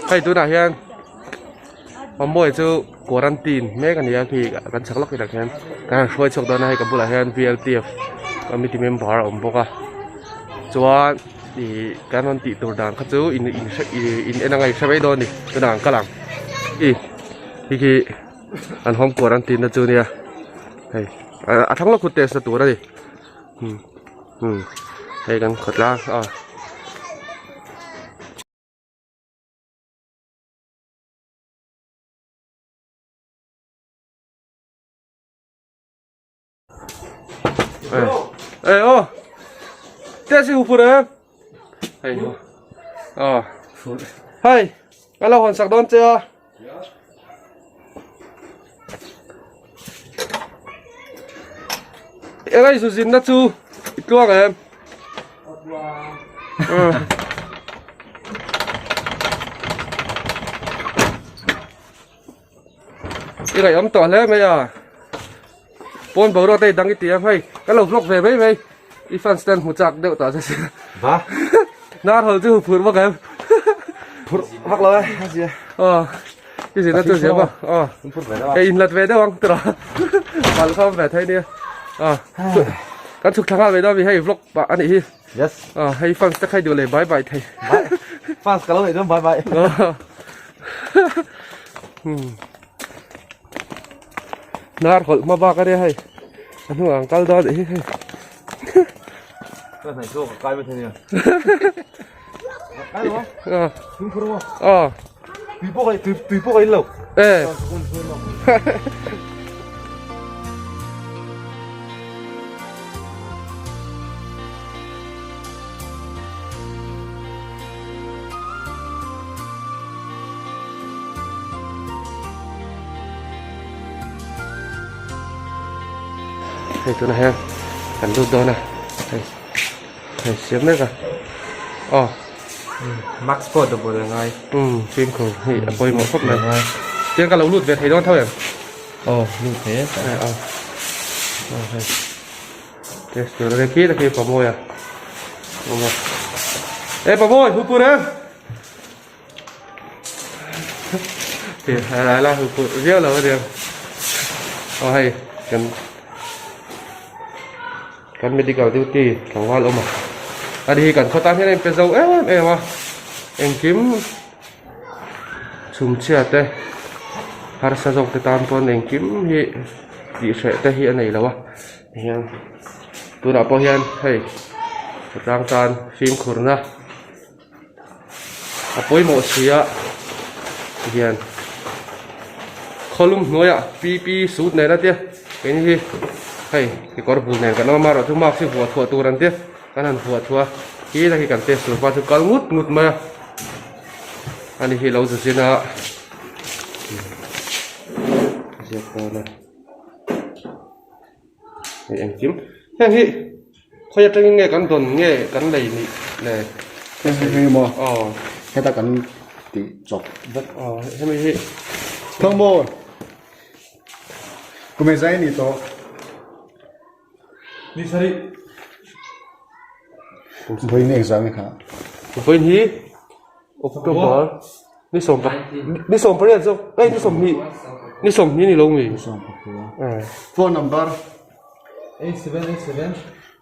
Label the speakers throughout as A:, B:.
A: Hei tunah hian Pamawia chu quarantine mek a ni a khi kan chhak lawk inah khian kan han hruai chhuak dawn a hei ka bulah hian V L T F committee member a awm bawk a chuan ih kan rawn tih tur dan kha chu in in hre ih in en anga in hre mai dawn a ni tunah an kal ang ih hei khi an home quarantine na chu a nia hei a thlang lawk khu test na tur a ni. Um um hei kan khawtlang a. Ê ô Test hi hupur em Hei Ờ Hei Ka lo hawn sak dawn che a Eng a inzu zinna chu i tluang em? I ngaihawm tawh hle mai a. Pawn boruak te i dang i ti em hei. Ka lo vlog ve mai mai. I fans ten hmu chak deuh tah che sia.
B: Va.
A: Nar hol chu phur vak em.
B: Phur vak lo e a zia.
A: Aw. I zin na chu zia ba. Aw.
B: Phur ve deuh a.
A: Ei inlat ve deuh ang tira. Pal kham ve thei nia. Aw. Kan chhuk thla nghal ve dawn mi hei vlog pah anih hi.
B: Yes.
A: Aw hei fans te khai duh leh bye bye thei.
B: Bye. Fans ka lo neih dawn bye bye.
A: Hmm. Nar hawlh hma bak a nia hei a hnungah an kal dawn anih hi hei.
B: Ka hnaih zawk a kai mai thei nia. Kai lo
A: a.
B: Tui phur maw?
A: A.
B: Tui pawh ka tui tui pawh ka in lo.
A: E. Hei tunah hian kan lut dawn a hei hei siam mek a aw
C: mask pawh double a ngai
A: umm fimkhur hi a pawimawh khawp mai tiang ka lo lut ve thei dawn tho em
C: aw lut thei e
A: aw aw hei test tur a khi khi pawmawia awm a e pawmawi hupur em. La hupurh viau lo aniang aw hei kan kan medical duty tlangval awm a ani hi kan khaw tan hian a inpe zo em em a engkim chhumchhia te harsa zawk te tan pawn engkim hi tih hreh te hi a nei lo a tihian tunah pawh hian hei khawtlang tan fimkhurna. A pawimawh si a hian khawlum hnuaiah pp suit nen a tia keini hi hei kekawr bul nen kan awm a amaherawhchu mask hi vuah thuah tur an tia kan han vuah thuah a khi lai hi kan test tur pa chu kal ngut ngut mai a ani hi lo za zin a ziak dawn a hei engkim heng hi. Khawi atangin nge kan dawn nge kan lei nih le?
D: Hei hei hei maw?
A: Aw.
D: Heta kan tih chawp vek.
A: Aw hemi hi.
D: Thawng maw? Kum engzah i nih tawh?
B: Ni sarih.
D: Vawiin engzah nge kha?
A: Vawiin hi October ni sawm ni 18 zawk eh ni 20 ni 20 ni lo mi?
D: Ni 20. Phone number?
B: 8787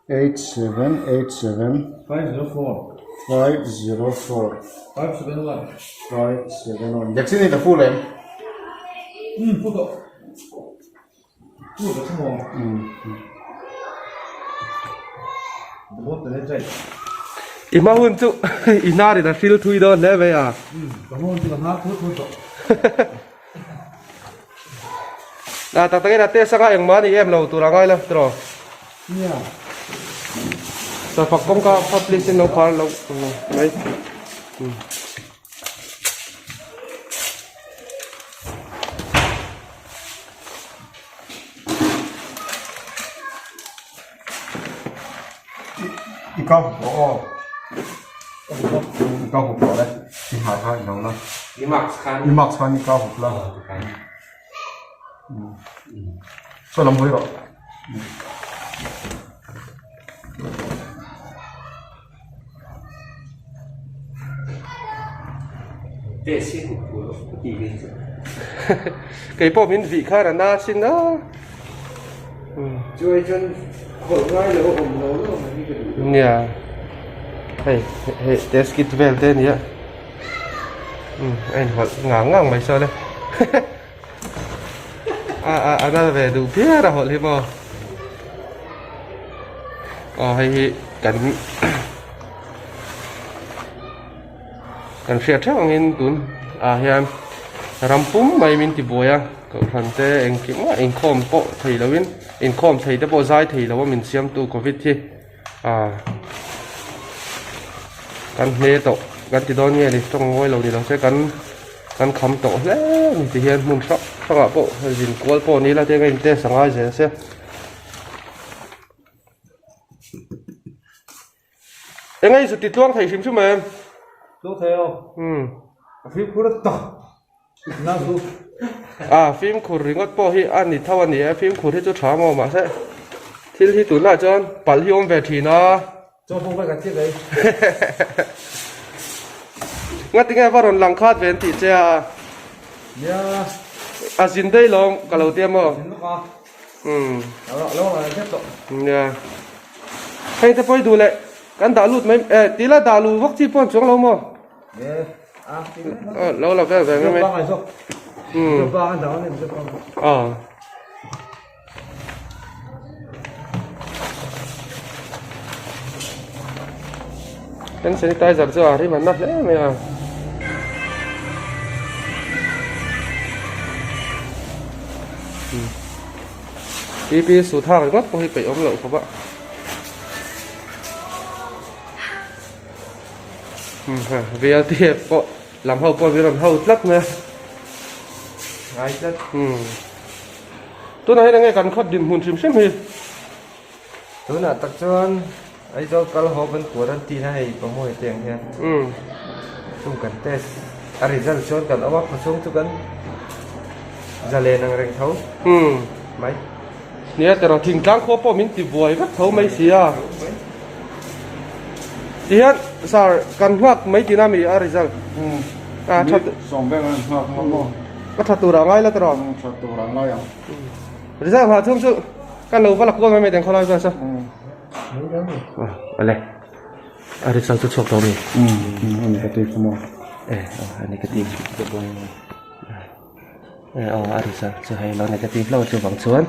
D: 8787
B: 504
D: 504
B: 571
D: 571 Vaccine hi ka fu lem?
B: Um fu tawh fu ka chu maw
D: um
A: I hma hun chu i hnar in a hril thui dawn hle mai a.
B: Um ka hma hun chu ka hnar thur thur tawh.
A: Ah tak takin a test anga engmah a ni em lo tur a ngai lo tiraw.
B: Nia.
A: Safak kawngka kha please in lo khar lo mai.
D: I ka hup rawh aw. I ka hup rawh le. I hmai kha i lo la.
C: I mask khan.
D: I mask khan i ka hup la. Saw lam hawi rawh.
C: Test hi hup tur ka tih ve chu.
A: Kei pawh min vih khan a na sin a.
C: Chu ai chuan khawlh ngai lo a awm lo lo mai hi ka duh.
A: Nia. Hei hei test kit vel te ania. Um a inhawlh ngang ngang mai sawn e. A a a nal ve duh phiar a hawlh hi maw. Aw hei hi kan Kan hriat theuh angin tun ah hian ram pum mai min ti buai a kohhran te engkim mah inkhawm pawh thei lo in inkhawm thei te pawh zai thei lo a min siam tu covid hi ah kan hne tawh kan ti dawn nge ni tawng ngawi lo ni lo se kan kan kham tawh hle a ni ti hian hmun hrang hrang ah pawh zin kual pawh ni ila te ka in test a ngai zel se. Eng ei chu ti tluang thei hrim hrim em?
B: Tluang thei aw.
A: Um.
B: A fimkhur a tak. Na chu.
A: A fimkhur ringawt pawh hi a ni tho a ni e, fimkhur hi chu tha maw mahse thil hi tunah chuan palh hi awm ve thin a.
B: Chaw pawh ka chiah kai.
A: Ngati nge va rawn lang khat ve an tih che a.
B: Nia.
A: A zin daih lawm ka lo tia maw.
B: Zin lawk a.
A: Um.
B: Lo lo lang tep tawh.
A: Nia. Hei te pawi duh leh kan dah lut mai eh ti la dah luh vak chi pawh an chuang lo maw? Lo la vel ve mai mai. Um. Aw. Hand sanitizer chu a rim an na hle mai a. PP sut hak ringawt pawh hi peih awm loh khawp a. VLTF pawh lam ho pawh min rawn ho tlat mai a.
C: Ngai tlat.
A: Tunah hian enge kan khawt dinhmun hrim hrim hi.
C: Tunah tak chuan Aizawl kal haw kan quarantine a hei pawmawih te ang hian. Chung kan test a result chuan kan awm a khawchhung chu kan zalen ang reng tho mai.
A: Nia teraw thingtlang khua pawh min ti buai vek tho mai si a. Tihian sir kan nghak mai tina mi a result. A tha
D: sawm vek an nghak maw.
A: A tha tur a ngai la teraw.
D: Tha tur a ngai ang.
A: Result nghah chhung chu Kan lo va la kual mai mai teng khawlai vel sa. Awle. A result chu chhuak tawh mi.
D: A negative maw?
A: Eh, a negative. Eh, aw a result chu hei lo negative lo chu vang chuan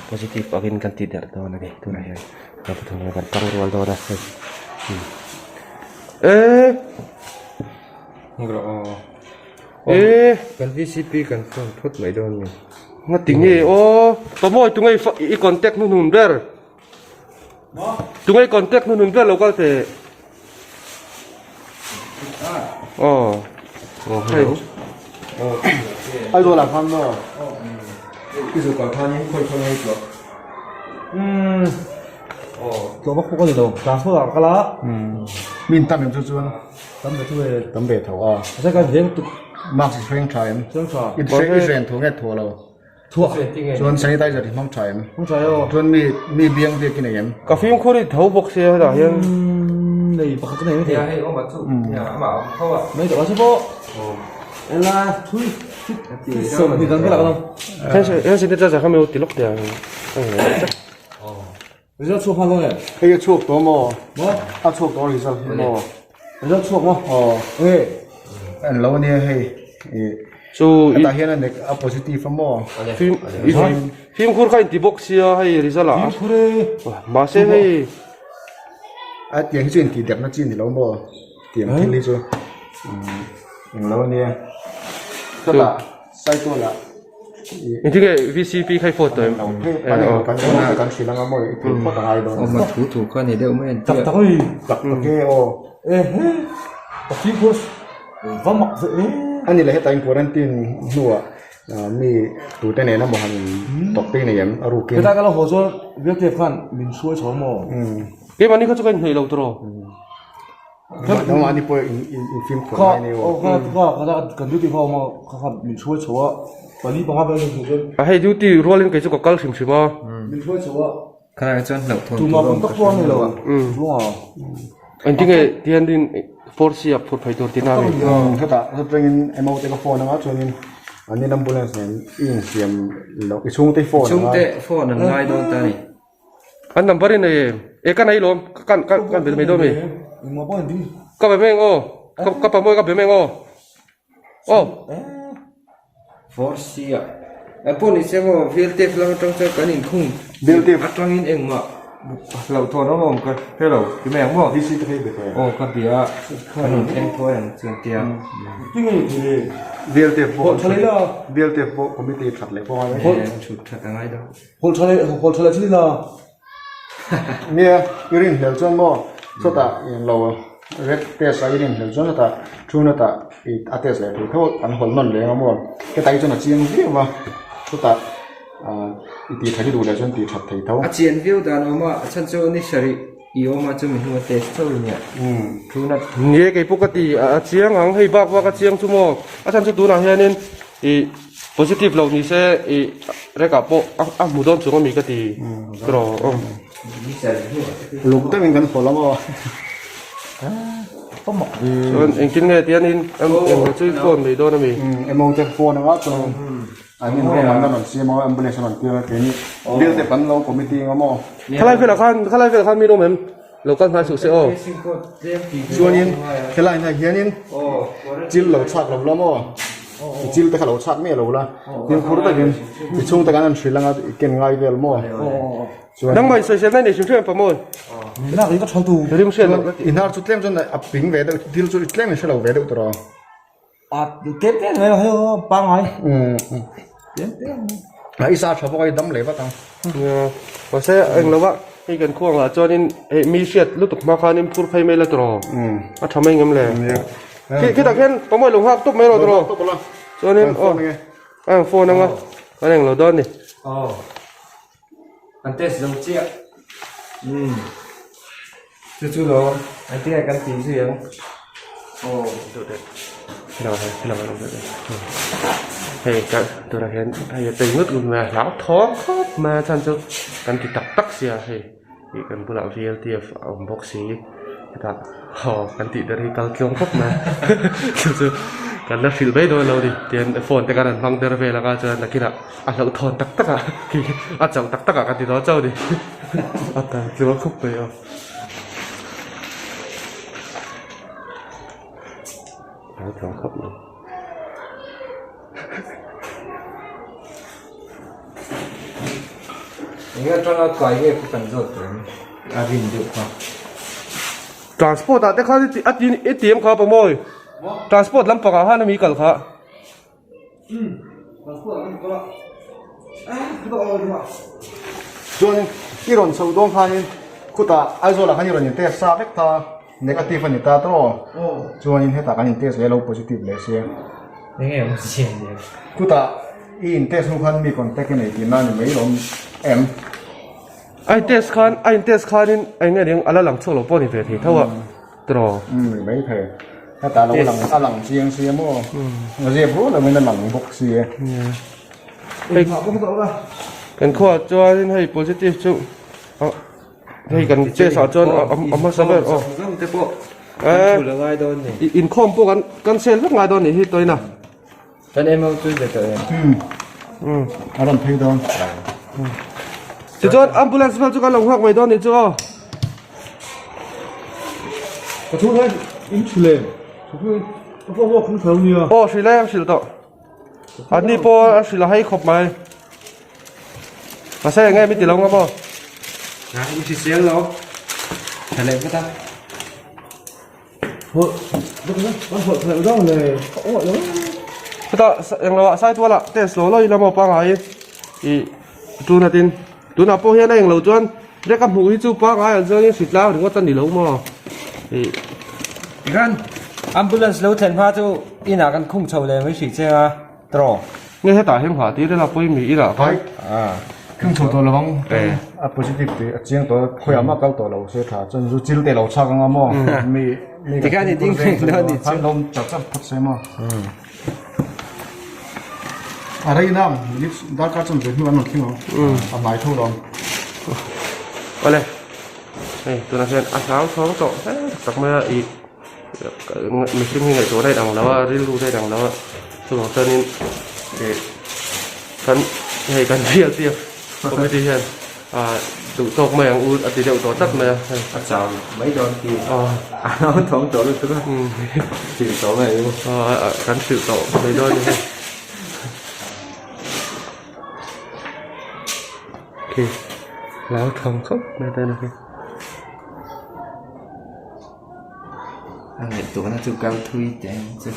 A: positive angin kan tih der dawn a ni tunah hian kan pathum hian kan tang rual dawn a hei. Eh.
C: Eh. Kan VCP kan phone phawt mai dawn mi.
A: Nga ti nge aw. Pamawi tunge i contact hnuhnun ber. Tunge i contact hnuhnun ber lo kal teh. Aw.
C: Aw hello.
D: Ai do la khan no.
C: I zu kal khan in khoi khoi hei tawh.
B: Um. Tawh bak pawh ka ni lo. Transfer ah ka kal a.
D: Um. Min tam em chu chuan.
B: Tam ve chu e.
D: Tam ve tho a.
B: Mahse kan veng tuk.
D: Mask i hreng tha em?
B: Hreng tha.
D: I hreng i hren tho nge tho lo?
B: Thuah.
D: Chuan sanitizer i hmang tha em?
B: Hmang tha e aw.
D: Chuan mi mi biang biak i nei em?
A: Ka fimkhur i tho bawk sia hetah hian.
B: Nei pakhat ka nei mai thei.
C: Nia hei awm a chu. Nia amah a awm tho a.
B: Mai tawh a chu pawh. Ela thui sawmhnih dan vel ah ka lo.
A: Hand sanitizer kha mi lo ti lawk teh ang.
B: Result chhuak nghal dawn em?
D: Hei a chhuak tawh maw?
B: Maw?
D: A chhuak tawh result hi maw?
B: Result chhuak maw?
D: Aw.
B: Nge?
D: An lo ania hei.
A: Chu
D: i Hetah hian a nek a positive a maw?
A: Fim i fimkhur kha inti bawk sia hei result ah.
B: Fimkhur e.
A: Mahse hei.
D: A tiang hi chu intih dekna chi ni lo maw? Tiang thil hi chu eng lo ania. Chutah Saitual ah.
A: Engtin nge VCP kha i phone tawh em?
D: Kan hrilh anga maw i phei phawt a ngai dawn.
C: Awm a thu thu kha ni deuh mai an tia.
B: Tak tak oi.
D: Tak tak e aw.
B: E he. Ka fimkhur va mak ve e.
D: Ani leh heta in quarantine hnuah mi tute nena maw han tawk te nei em a rukin.
B: Heta ka lo haw chuan VLTF khan min hruai chho maw?
A: Keimahni kha chu ka inhneih lo tawh.
D: Nangmah ni pawh in fimkhur ngai nei aw.
B: Kha kha kha kan duty kha awm a kha kha min hruai chho a pali panga vel min hmuh chuan.
A: A hei duty rualin kei chu ka kal hrim hrim a.
B: Min hruai chho a.
C: Khalai chuan hlauh thawn
B: tur awm ka hre lo a. Tumah contact pawh a nei lo.
A: Engtin nge tihian din. 4C ah phur phei tur tihna a ni.
D: Hetah atangin MO te ka phone anga chuanin an in ambulance nen i insiam loh i chhungte phone anga.
C: Chhungte phone an ngai dawn ta a ni.
A: An number i nei em? E ka nei lawm ka kan ka be mai dawn mi. Ka be meng aw ka pa mawi ka be meng aw aw.
C: 4C ah pawh ni se maw VLTF lam atang chuan kan inkhung atangin engmah hlauhthawn awm awm ka hre lo ti mai ang maw aw ka bia a kan rawn thleng thawi ang chu an tia.
D: VLTF pawh VLTF pawh committee that leh pawh a ngai
C: chhut that a ngai dawn.
D: Nia i rinhlelh chuan maw chutah englo red test a i rinhlelh chuan chutah thu na tah ih a test leh tur tho an hawn nawn leng a maw hetah hi chuan a chiang viau a chutah ah i tih that i duh leh chuan tih that thei tho.
C: A chian viau dan a awm a a chhan chu ni sarih i awm a chumi hnua test tho i nia thu na.
A: Nia kei pawh ka ti a chiang ang hei bak bak a chiang chu maw a chhan chu tunah hianin ih. Positive lo ni se i rek ah pawh a hmu dawn chung ami ka ti tawh aw.
D: Luk deuhin kan haw lam aw.
A: Chuan engtin nge tianin englo chu phone mai dawn ami.
D: Emaw te phone anga chuan an in room an rawn siam a ambulance an rawn tir a keini bill te kan lo committee anga maw.
A: Khalai velah khan khalai velah khan mi rawm em lo kal hnai suh se aw.
D: Chuanin helai hna hianin chil lo chhak lo la maw. I chil te kha lo chhak miah lo la, fimkhur takin i chhungte khan an hrilh anga i ken ngai vel maw? Chuan
A: Nangmah insawisel na i nei hrim hrim em pa maw? Rim hriat loh ka ti.
D: I hnar chu tlem chuan a ping ve deuh, thil chu tlem in hre lo ve deuh tawh rawh.
B: Tlem tlem mai hei pangngai. Tlem tlem.
D: I sa tha bawk a i dam leh vat ang.
A: Nia, mahse eng lo ah hei kan khuang ah chuanin hei mi hriat lutuk hma khanin phur phei mai la tawh rawh. A tha mai ngem le. Khi khitah khian pawmawih lo nghak tawp mai rawh tawh rawh. Chuanin aw a ang phone anga kan eng lo dawn a ni.
C: Aw kan test zo chiah. Umm chu chu lo an tia kan tih zui ang. Aw.
A: Hei ka tunah hian hei a tei ngut ngut mai a hlauthawng khawp mai a chhan chu kan ti tak tak sia hei ih kan bulah V L T F a awm bawk si hetah aw kan tih der hi kal tluang khawp mai chu chu kan la hrilh mai dawn lo ni tihian phone te khan an hmang der vel anga chuan nakinah a hlauhthawn tak tak ah a chauh tak tak ah kan ti dawn chauh a ni a kal tluang khawp mai aw. Hlauthawng khawp mai.
C: Eng atanga kai nge kha kan zawt tur ang a rin deuh kha.
A: Transport ah te khan a ti i ti em kha pawh mawi? Transport lampang ah khan ami kal kha.
D: Chuan i rawn chho dawn khanin khutah Aizawl ah khan i rawn in test sa vek ta negative a ni ta tawh chuanin hetah kan in test leh lo positive leh sia
C: Enge awm zia nia.
D: Khutah i in test hnu khan mi contact i nei tihna a ni mai lawm em?
A: A in test khan a in test khanin eng nge ning a la lang chhuak lo pawh a ni ve thei tho a.
D: Tiraw? Umm ni mai thei. Hetah lo lang a lang chiang sia maw? Zep rual lovin a lang bawk sia.
A: Hei kan khuaah chuanin hei positive chu hei kan test ah chuan a hmasa ber aw. Inkhawm pawh kan cancel vek ngai dawn nih hi tawina.
C: Kan emaw chu be tawh em?
D: Umm a rawn phei dawn.
A: Tichuan ambulance vel chu kan lo nghak mai dawn nih chu aw.
B: Ka thu ngai in thu lem. Thu thu ka pawh maw khum thau nia.
A: Aw hrilh e a hrilh tawh. An ni pawh a hrilh a hei khawp mai. Mahse eng nge mi ti lo nga maw?
C: Nà i hrisel lo. Tha leh vat a.
A: Chutah englo ah saitual ah test lo lo ila maw pangngai ih tuna tin tunah pawh hian a englo chuan rek a hmuh hi chu pangngai ang chuan in hritlang ringawt a ni lo maw ih.
C: Tikhan ambulance lo thlen hma chu inah kan khung chho leh mai hrih che a.
A: Tawh. Nge hetah hian nghah tir ila pawimawh ila khan.
D: Khung chho tawh lo ang. A positive tih a chiang tawh a, khawiah mah kal tawh lo se tha chuan zu chil te lo chhak anga maw. Mi mi
C: Tikhan i ding reng dawn ni chu.
D: Khan lo char char phawt se maw. A rei na minutes darkar chuan ve hnu an rawn thleng ang. A hnai tho lo ang.
A: Awle. Hei tunah hian a hlau thawng tawh hle tak mai a ih. Mihring hi ngaihtuahna in ang lo a, rilru te in ang lo a, chuvang chuanin ih kan hei kan VLTF committee hian ah duh tawk mai ang u a ti deuh tawh tlat mai a hei.
C: A chau mai dawn khi a lo thawng tawh lutuk a, hrilh tawh mai ang u.
A: Kan hrilh tawh mai dawn a ni hei. Khi lau thawng khawp mai dawn a khi.
C: A ngaihtuahna chu kal thui teh ang che.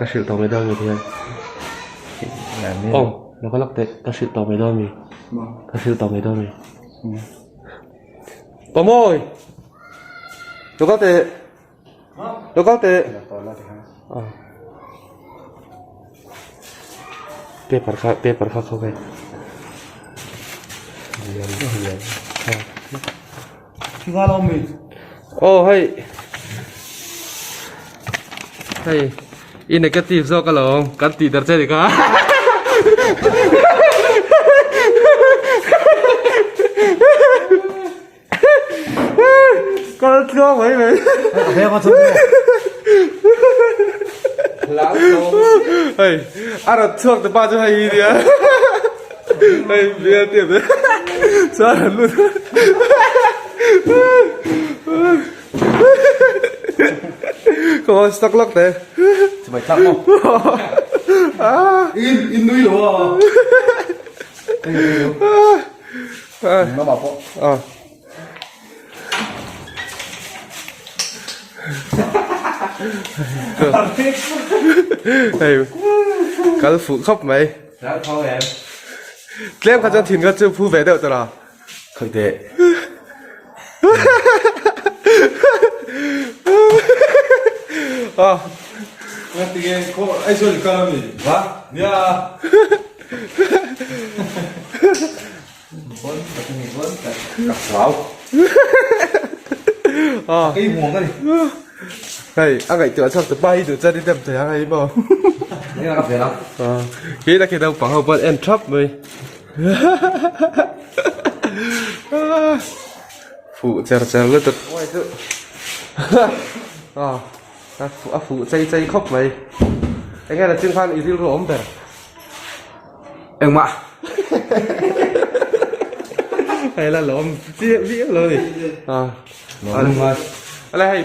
A: Ka hrilh tawh mai dawn mi hian. Aw, lo ka lak teh, ka hrilh tawh mai dawn mi. Ka hrilh tawh mai dawn mi. Pamawi! Lo kal teh. Lo kal teh. Paper kha paper kha khaw nge. Aw hei hei i negative zawk alawm kan tih der che ni kha. Kal tluang mai mai. Hei a rawn chhuak ta pa chu hei hi nia. Hei bial te be. Chuan an lut. Ka va stuck lawk te.
B: Chimai tlak maw? In in nui lo a. Lamah pawh.
A: Ah. Hei kal fuh khawp mai. Tlem kha chuan thin kha chu phu ve deuh tawh a.
B: Khawi teh.
A: Ah.
B: Ngatinge khaw Aizawl i kal ami? Va? Nia.
C: Bon tak a ni bon tak.
B: Ka hlau. Ka i muang a ni.
A: Hei a ngaihtuah chhuak tu pa hi duh chuan i dem thei ang hei maw.
B: Nia ka fel a.
A: Khi la khi naupang ho pawn en thap mai. Fuh cher cher lutuk. A fuh chei chei khawp mai. Enge la chin khan i rilru a awm ber.
B: Engmah.
A: Hei la lawm chiah viau lo ni. Ale hei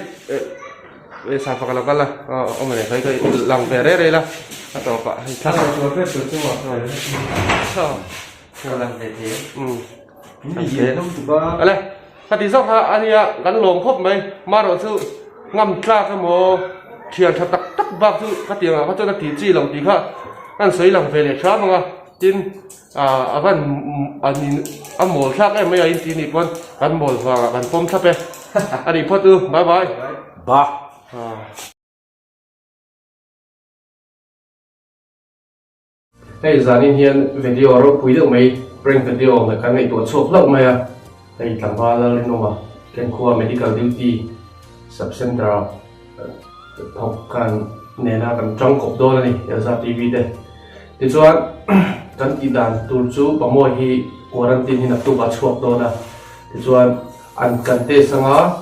A: sa fak lo kal la. Awm ani hei kai lang ve re re la. A tawp ah hei thla.
C: Lang ve thei.
A: Ale khati zawk kha ania kan lawm khawp mai. Marawh chu ngam tlak emaw thian tha tak tak bak chu ka tiang ah kha chuan a ti chi lo tih kha an sawi lang ve leh hram ang a. Tin ah a van an in a mawl thlak em mai a in tih nih pawn kan mawl vangah kan pawm thlap e. A nih phawt u bye bye.
B: Ba.
A: Hei zanin hian video ropui deuh mai prank video kan ngaihtuah chhuak hlauh mai a, hei tlangval Lalrinawma Kenkhua Medical Duty Sub Centre ah thawk khan nena kan tang kawp dawn a ni Elza TV te. Tichuan kan tih dan tur chu Pamawi hi quarantine hi naktuk ah chhuak dawn a, tichuan an kan test anga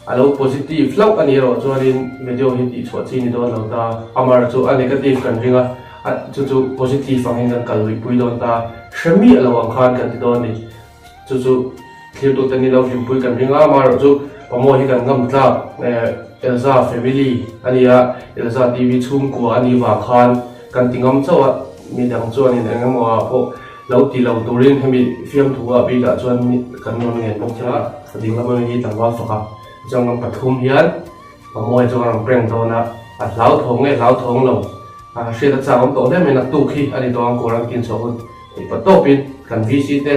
A: A lo positive hlauh a nih erawh chuanin video hi tihchhuah chi ni dawn lo ta. Amar chu a negative kan ring a, a chu chu positive angin kan kal luihpui dawn ta. Hre miah lo ang khan kan ti dawn a ni. Chu chu thirtute ni lo hlimpui kan ring a, amaherawh chu pamawi hi kan ngam tlak Elza family a ni a, Elza TV chhungkua a nih vang khan kan ti ngam chauh a, midang chuanin eng emaw ah pawh lo ti lo turin hemi fiamthu ah bikah chuan kan rawn ngen bawk che a. Ka ding lam ami hi tlangval fak a, chuan kan pathum hian pamawi chu ka rawn prank dawn a, a hlauthawng nge hlauthawng lo, a hriat a chak awm tawh hle mai naktuk hi a ni tawh ang quarantine chhuah hun theih pa tawpin kan VC te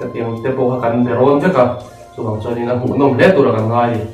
A: hetiang te pawh kha kan be rawn vek a, chuvang chuanin a hmuhnawm hle tura kan ngai a ni.